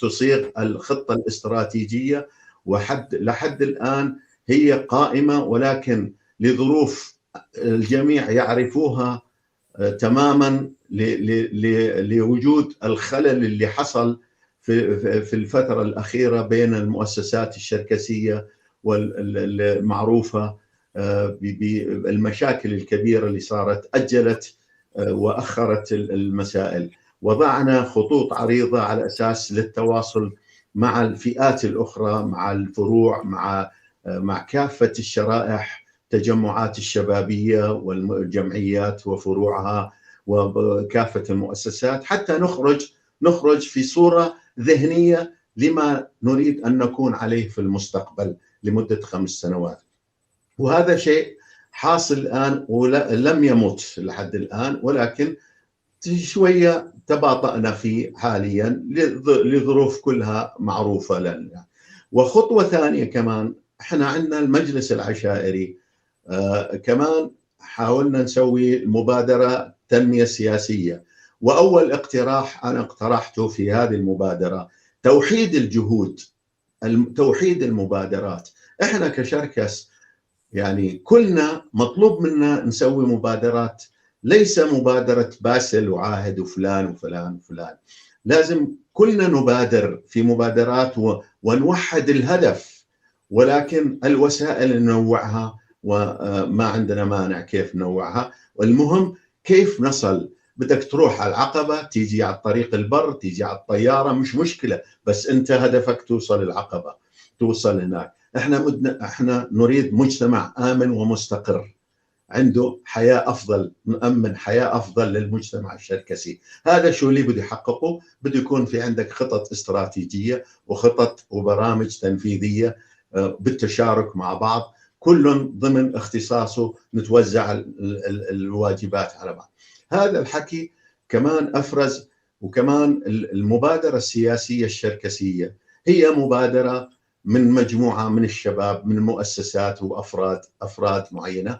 S3: تصيغ الخطة الاستراتيجية، وحد لحد الآن هي قائمة، ولكن لظروف الجميع يعرفوها تماما لوجود الخلل اللي حصل في الفترة الأخيرة بين المؤسسات الشركسية والمعروفة بالمشاكل الكبيرة اللي صارت، أجلت وأخرت المسائل. وضعنا خطوط عريضة على أساس للتواصل مع الفئات الأخرى، مع الفروع، مع كافة الشرائح، تجمعات الشبابية والجمعيات وفروعها وكافة المؤسسات، حتى نخرج في صورة ذهنية لما نريد أن نكون عليه في المستقبل لمدة 5 سنوات. وهذا شيء حاصل الآن ولم يمت لحد الآن، ولكن شوية تباطأنا فيه حاليا لظروف كلها معروفة لنا. وخطوة ثانية كمان، احنا عندنا المجلس العشائري، كمان حاولنا نسوي مبادرة تنمية سياسية. وأول اقتراح أنا اقترحته في هذه المبادرة توحيد الجهود، توحيد المبادرات. احنا كشركس يعني كلنا مطلوب منا نسوي مبادرات، ليس مبادرة باسل وعاهد وفلان وفلان وفلان، لازم كلنا نبادر في مبادرات ونوحد الهدف، ولكن الوسائل ننوعها وما عندنا مانع كيف ننوعها، والمهم كيف نصل. بدك تروح على العقبة، تيجي على الطريق البر، تيجي على الطيارة، مش مشكلة، بس انت هدفك توصل العقبة، توصل هناك. احنا نريد مجتمع آمن ومستقر عنده حياة أفضل، نأمن حياة أفضل للمجتمع الشركسي. هذا شو اللي بده يحققه، بده يكون في عندك خطط استراتيجية وخطط وبرامج تنفيذية بالتشارك مع بعض، كل ضمن اختصاصه، نتوزع الواجبات على بعض. هذا الحكي كمان أفرز. وكمان المبادرة السياسية الشركسية هي مبادرة من مجموعة من الشباب، من مؤسسات وأفراد أفراد معينة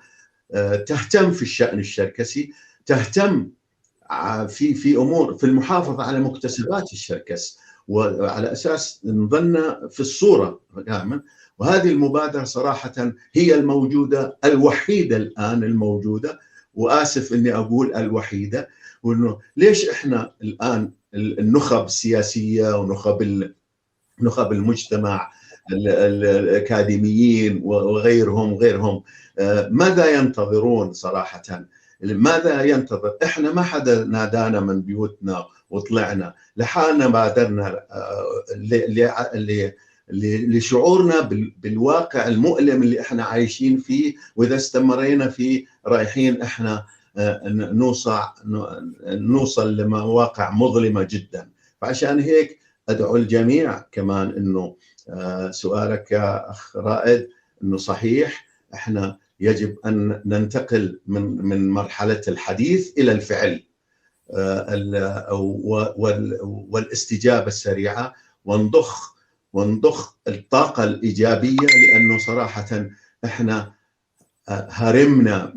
S3: تهتم في الشأن الشركسي، تهتم في امور في المحافظة على مكتسبات الشركس، وعلى اساس نظلنا في الصورة دائما. وهذه المبادرة صراحة هي الموجودة الوحيدة الان الموجودة، واسف اني اقول الوحيدة. وانه ليش احنا الان النخب السياسية ونخب نخب المجتمع، الاكاديميين وغيرهم وغيرهم، ماذا ينتظرون صراحة؟ ماذا ينتظر؟ احنا ما حدا نادانا من بيوتنا وطلعنا لحالنا، بادرنا لشعورنا بالواقع المؤلم اللي احنا عايشين فيه، واذا استمرينا فيه رايحين احنا نوصل لمواقع مظلمة جدا. فعشان هيك ادعو الجميع كمان انه سؤالك يا اخ رائد انه صحيح، احنا يجب ان ننتقل من مرحلة الحديث الى الفعل والاستجابة السريعة، ونضخ الطاقة الايجابية، لانه صراحة احنا هرمنا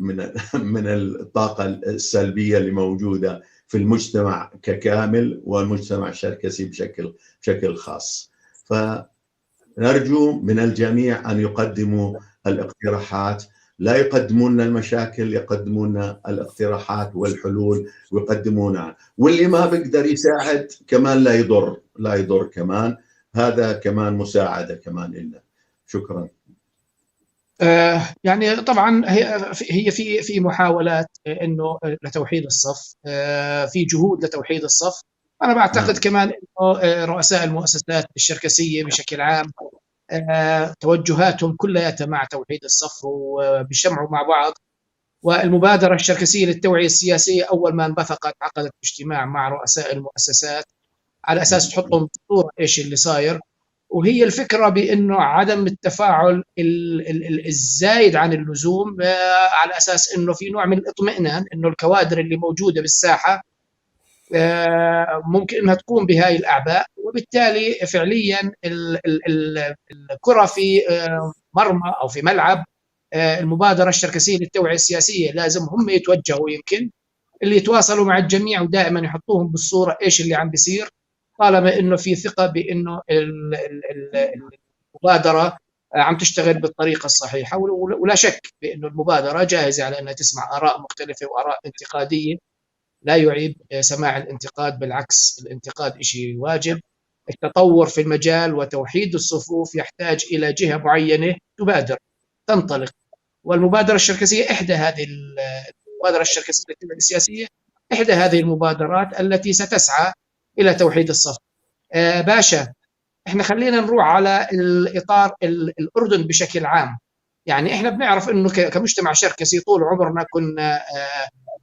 S3: من الطاقة السلبية اللي موجودة في المجتمع ككامل والمجتمع الشركسي بشكل خاص. فنرجو من الجميع ان يقدموا الاقتراحات، لا يقدمون المشاكل، يقدمون الاقتراحات والحلول ويقدمونها، واللي ما بيقدر يساعد كمان لا يضر، لا يضر كمان، هذا كمان مساعدة كمان لنا. شكرا.
S1: يعني طبعا هي في محاولات انه لتوحيد الصف، في جهود لتوحيد الصف. انا بعتقد كمان انه رؤساء المؤسسات الشركسيه بشكل عام توجهاتهم كلها مع توحيد الصف وبيجتمعوا مع بعض. والمبادرة الشركسيه للتوعية السياسية اول ما انبثقت عقدت اجتماع مع رؤساء المؤسسات على اساس تحطهم صوره ايش اللي صاير، وهي الفكرة بانه عدم التفاعل الزايد عن اللزوم، على اساس انه في نوع من الاطمئنان انه الكوادر اللي موجودة بالساحة ممكن انها تقوم بهاي الاعباء، وبالتالي فعليا الكره في مرمى او في ملعب المبادرة الشركسيه للتوعية السياسية. لازم هم يتوجهوا، يمكن اللي يتواصلوا مع الجميع ودائما يحطوهم بالصورة ايش اللي عم بيصير، طالما انه في ثقة بانه المبادرة عم تشتغل بالطريقة الصحيحة. ولا شك بانه المبادرة جاهزة على انها تسمع اراء مختلفة واراء انتقاديه، لا يعيب سماع الانتقاد، بالعكس الانتقاد شيء واجب. التطور في المجال وتوحيد الصفوف يحتاج الى جهة معينة تبادر تنطلق، والمبادرة الشركسيه احدى هذه المبادرة الشركسيه السياسية احدى هذه المبادرات التي ستسعى الى توحيد الصف. باشا، احنا خلينا نروح على الاطار الاردن بشكل عام. يعني احنا بنعرف انه كمجتمع شركسي طول عمرنا كنا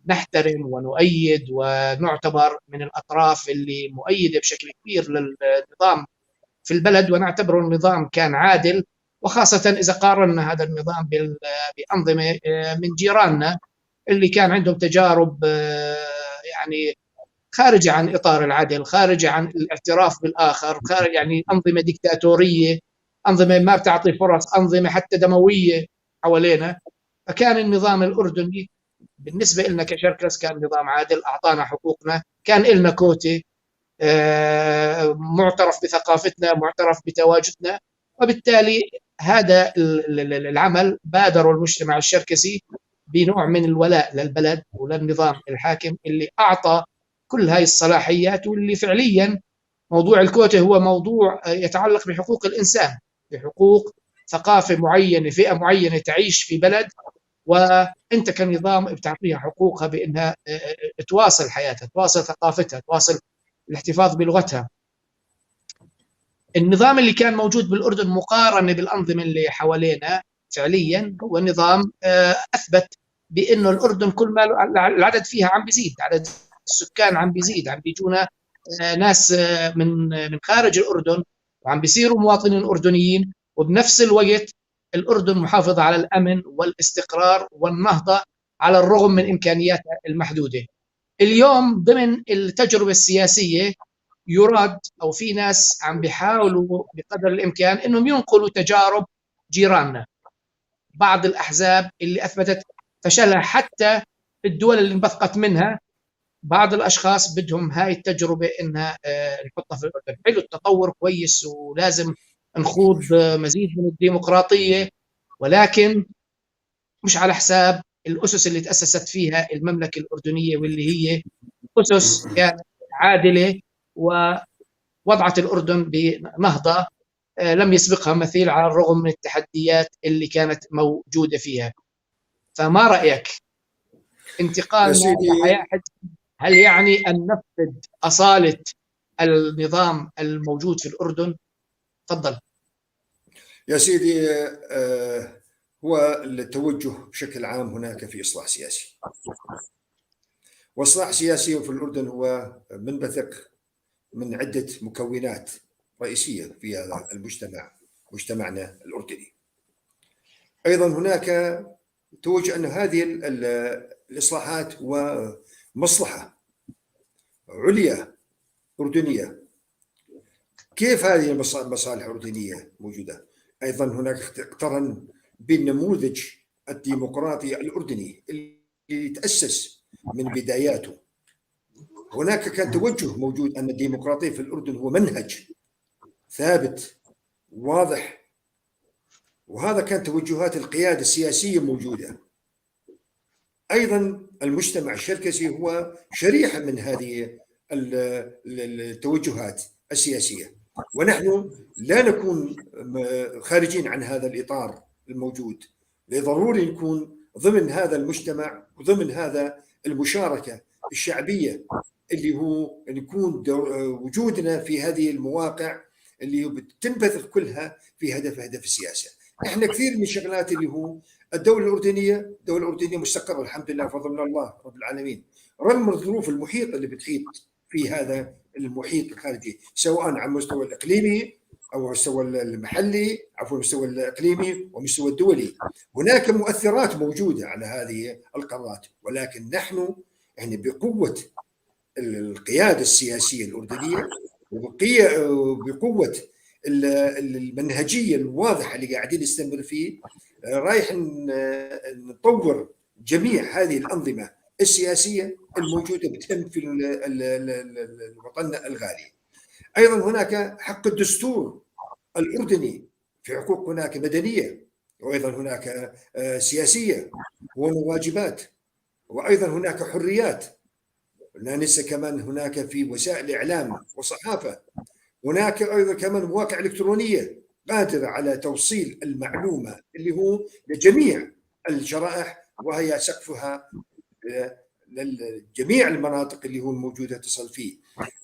S1: نحترم ونؤيد ونعتبر من الاطراف اللي مؤيدة بشكل كبير للنظام في البلد، ونعتبره النظام كان عادل، وخاصة اذا قارنا هذا النظام بانظمه من جيراننا اللي كان عندهم تجارب يعني خارجه عن اطار العدل، خارجه عن الاعتراف بالاخر، خارج يعني انظمة ديكتاتوريه، انظمة ما بتعطي فرص، انظمة حتى دموية حوالينا. فكان النظام الاردني بالنسبة لنا كشركس كان نظام عادل، أعطانا حقوقنا، كان لنا كوتة، معترف بثقافتنا، معترف بتواجدنا، وبالتالي هذا العمل بادروا المجتمع الشركسي بنوع من الولاء للبلد وللنظام الحاكم اللي أعطى كل هاي الصلاحيات، واللي فعليا موضوع الكوتة هو موضوع يتعلق بحقوق الإنسان، بحقوق ثقافة معينة، فئة معينة تعيش في بلد، وأنت كنظام بتعطيها حقوقها بأنها تواصل حياتها، تواصل ثقافتها، تواصل الاحتفاظ بلغتها. النظام اللي كان موجود بالأردن مقارنة بالأنظمة اللي حوالينا فعليا هو نظام أثبت بأنه الأردن كل ما العدد فيها عم بيزيد، عدد السكان عم بيزيد، عم بيجونا ناس من خارج الأردن وعم بيصيروا مواطنين أردنيين، وبنفس الوقت الأردن محافظة على الأمن والاستقرار والنهضة على الرغم من إمكانياتها المحدودة. اليوم ضمن التجربة السياسية يراد أو في ناس عم بيحاولوا بقدر الإمكان أنهم ينقلوا تجارب جيراننا، بعض الأحزاب اللي أثبتت فشلها حتى في الدول اللي انبثقت منها، بعض الأشخاص بدهم هاي التجربة إنها نحطها في الأردن. حلو التطور كويس ولازم نخوض مزيد من الديمقراطية، ولكن مش على حساب الأسس اللي تأسست فيها المملكة الأردنية، واللي هي أسس كانت عادلة ووضعت الأردن بنهضة لم يسبقها مثيل على الرغم من التحديات اللي كانت موجودة فيها. فما رأيك انتقالنا لحياة هل يعني أن نفقد أصالة النظام الموجود في الأردن؟ تفضل
S2: يا سيدي. هو التوجه بشكل عام هناك في إصلاح سياسي، وإصلاح سياسي في الأردن هو منبثق من عدة مكونات رئيسية في هذا المجتمع، مجتمعنا الأردني. أيضا هناك توجه أن هذه الإصلاحات ومصلحة عليا أردنية. كيف هذه المصالح الأردنية موجودة؟ أيضا هناك اقترن بالنموذج الديمقراطي الأردني اللي تأسس من بداياته. هناك كان توجه موجود أن الديمقراطية في الأردن هو منهج ثابت واضح، وهذا كان توجهات القيادة السياسية موجودة. أيضا المجتمع الشركسي هو شريحة من هذه التوجهات السياسية، ونحن لا نكون خارجين عن هذا الإطار الموجود. لضروري نكون ضمن هذا المجتمع وضمن هذا المشاركة الشعبية اللي هو نكون وجودنا في هذه المواقع اللي بتنبثق كلها في هدف السياسة. احنا كثير من الشغلات اللي هو الدولة الأردنية، الدولة الأردنية مستقرة الحمد لله بفضل من الله رب العالمين، رغم الظروف المحيطة اللي بتحيط في هذا المحيط الخارجي، سواء على المستوى الإقليمي أو المستوى المحلي، عفوا المستوى الإقليمي والمستوى الدولي. هناك مؤثرات موجودة على هذه القرارات، ولكن نحن يعني بقوة القيادة السياسية الأردنية وبقوة المنهجية الواضحة اللي قاعدين نستمر فيه، رايح نطور جميع هذه الأنظمة السياسية الموجودة بتهم في الوطن الغالي. أيضا هناك حق الدستور الأردني في حقوق هناك مدنية، وأيضا هناك سياسية وواجبات، وأيضا هناك حريات. لا ننسى كمان هناك في وسائل إعلام وصحافة، هناك أيضا كمان مواقع إلكترونية قادرة على توصيل المعلومة اللي هو لجميع الشرائح، وهي سقفها لجميع المناطق اللي هو موجودة تصل فيه.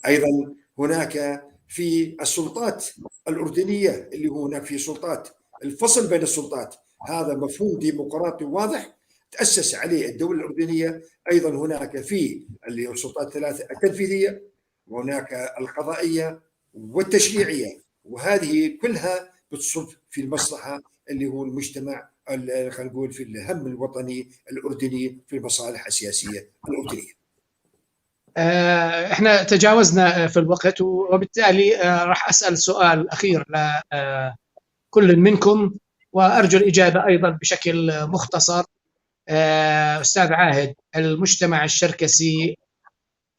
S2: أيضا هناك في السلطات الأردنية اللي هو هناك في سلطات الفصل بين السلطات، هذا مفهوم ديمقراطي واضح تأسس عليه الدولة الأردنية. أيضا هناك في اللي هو السلطات الثلاثة التنفيذية، وهناك القضائية والتشريعية، وهذه كلها بتصب في المصلحة اللي هو المجتمع، خلينا نقول في الهم الوطني الأردني، في المصالح السياسية الأردنية.
S1: احنا تجاوزنا في الوقت، وبالتالي راح أسأل سؤال أخير لكل منكم، وأرجو الإجابة أيضا بشكل مختصر. أستاذ عاهد، المجتمع الشركسي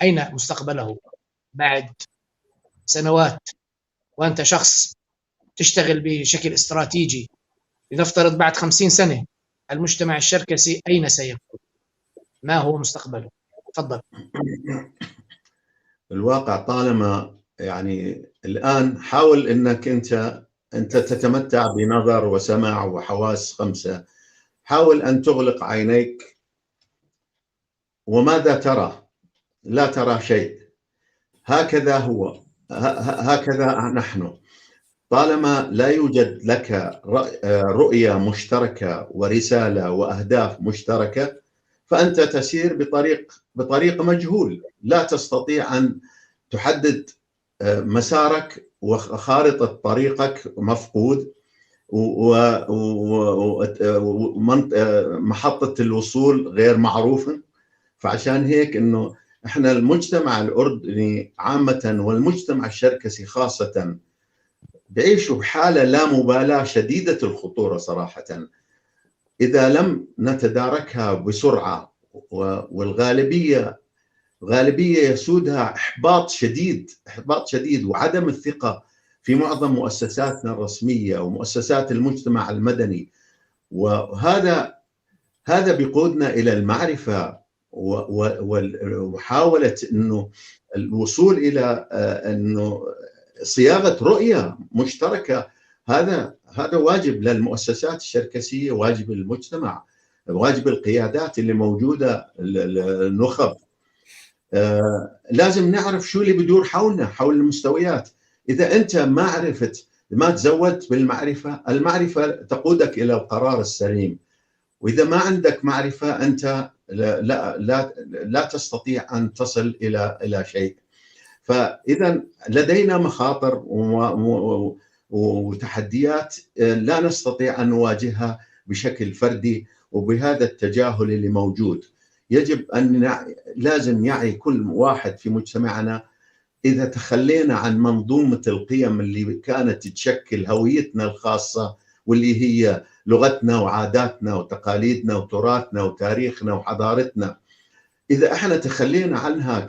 S1: أين مستقبله بعد سنوات وأنت شخص تشتغل بشكل استراتيجي؟ لنفترض بعد 50 سنة المجتمع الشركسي أين سيكون؟ ما هو مستقبله؟ تفضل.
S3: الواقع طالما يعني الآن حاول أنك أنت تتمتع بنظر وسمع وحواس 5، حاول أن تغلق عينيك وماذا ترى؟ لا ترى شيء. هكذا هو، هكذا نحن. طالما لا يوجد لك رؤية مشتركة ورسالة وأهداف مشتركة، فأنت تسير بطريق مجهول، لا تستطيع أن تحدد مسارك وخارطة طريقك مفقود، ومحطة الوصول غير معروفة. فعشان هيك إنه إحنا المجتمع الأردني عامة والمجتمع الشركسي خاصة بيعيشوا بحالة لا مبالاة شديدة الخطورة صراحة، إذا لم نتداركها بسرعة. والغالبية غالبية يسودها إحباط شديد، إحباط شديد وعدم الثقة في معظم مؤسساتنا الرسمية ومؤسسات المجتمع المدني. وهذا بيقودنا إلى المعرفة ومحاولة إنه الوصول إلى إنه صياغة رؤية مشتركة. هذا واجب للمؤسسات الشركسية، واجب المجتمع، واجب القيادات اللي موجودة، النخب. لازم نعرف شو اللي بدور حولنا، حول المستويات. إذا أنت ما عرفت، ما تزودت بالمعرفة، المعرفة تقودك إلى القرار السليم. وإذا ما عندك معرفة أنت لا لا لا, لا تستطيع أن تصل إلى شيء. فإذا لدينا مخاطر وتحديات لا نستطيع أن نواجهها بشكل فردي وبهذا التجاهل اللي موجود. يجب أن لازم يعي كل واحد في مجتمعنا، إذا تخلينا عن منظومة القيم اللي كانت تشكل هويتنا الخاصة واللي هي لغتنا وعاداتنا وتقاليدنا وتراثنا وتاريخنا وحضارتنا، إذا احنا تخلينا عنها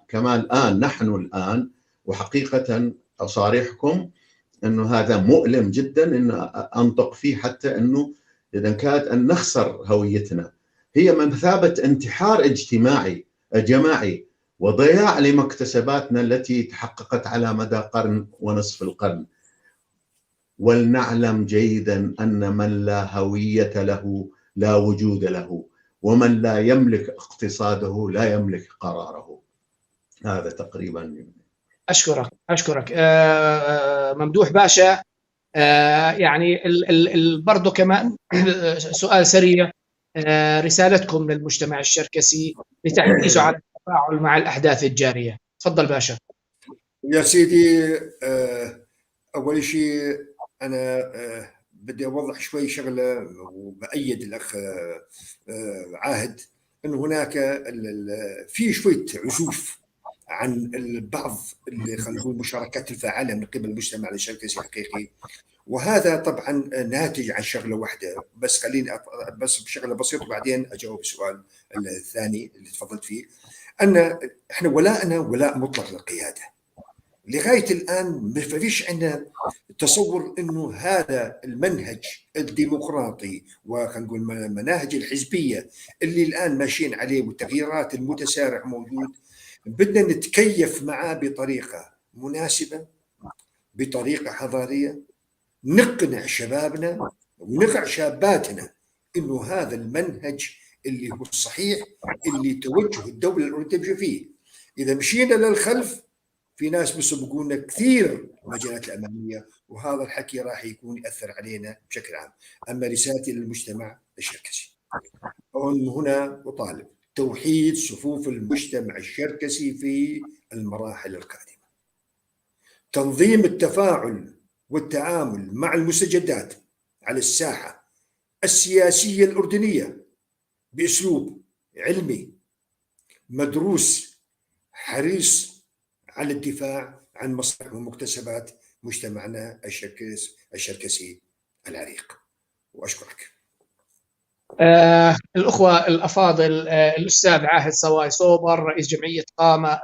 S3: كما الآن نحن الآن، وحقيقة أصارحكم أنه هذا مؤلم جدا أن أنطق فيه، حتى أنه إذا كانت أن نخسر هويتنا هي مثابة انتحار اجتماعي جماعي وضياع لمكتسباتنا التي تحققت على مدى قرن ونصف القرن. ولنعلم جيدا أن من لا هوية له لا وجود له، ومن لا يملك اقتصاده لا يملك قراره. هذا تقريبا.
S1: أشكرك ممدوح باشا. يعني برضو كمان سؤال سريع، رسالتكم للمجتمع الشركسي لتحفيزه على التفاعل مع الأحداث الجارية. تفضل باشا.
S2: يا سيدي، أول شيء أنا بدي أوضح شوي شغلة، وبأيد الأخ عاهد أنه هناك في شوية عزوف عن البعض اللي خلينا نقول المشاركات الفعالة من قبل المجتمع الشركسي الحقيقي، وهذا طبعا ناتج عن شغله واحدة بس. خليني بس بشغله بسيطة وبعدين اجاوب السؤال الثاني اللي تفضلت فيه. ان احنا ولاءنا ولاء مطلق للقياده. لغاية الان ما فيش عندنا تصور انه هذا المنهج الديمقراطي وخلينا نقول المناهج الحزبية اللي الان ماشيين عليه والتغييرات المتسارع موجود، بدنا نتكيف معه بطريقة مناسبة، بطريقة حضارية، نقنع شبابنا ونقنع شاباتنا انه هذا المنهج اللي هو الصحيح اللي توجه الدولة الاردنية تمشي فيه. اذا مشينا للخلف في ناس بيسبقونا كثير المجالات الامامية، وهذا الحكي راح يكون ياثر علينا بشكل عام. اما رسالتي للمجتمع الشركسي، هنا اطالب توحيد صفوف المجتمع الشركسي في المراحل القادمة، تنظيم التفاعل والتعامل مع المستجدات على الساحة السياسية الأردنية بأسلوب علمي مدروس حريص على الدفاع عن مصالح ومكتسبات مجتمعنا الشركسي العريق. وأشكرك.
S1: الأخوة الأفاضل، الأستاذ عاهد صواي صوبر رئيس جمعية قامة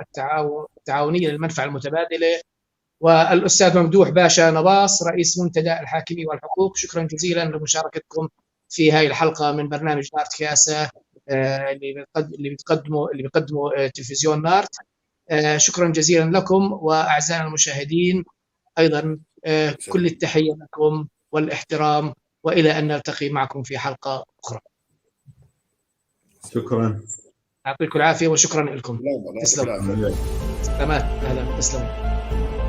S1: التعاونية للمنفعة المتبادلة، والأستاذ ممدوح باشا نباص رئيس منتدى الحاكمية والحقوق، شكرا جزيلا لمشاركتكم في هاي الحلقة من برنامج نارت كاسة اللي بيقدمه تلفزيون نارت. شكرا جزيلا لكم، وأعزائنا المشاهدين أيضا كل التحية لكم والاحترام، وإلى أن نلتقي معكم في حلقة أخرى.
S3: شكرا،
S1: يعطيكم العافية وشكرا لكم.
S2: لا،
S1: تسلم.
S2: لا.
S1: سلامات، أهلا، تسلموا.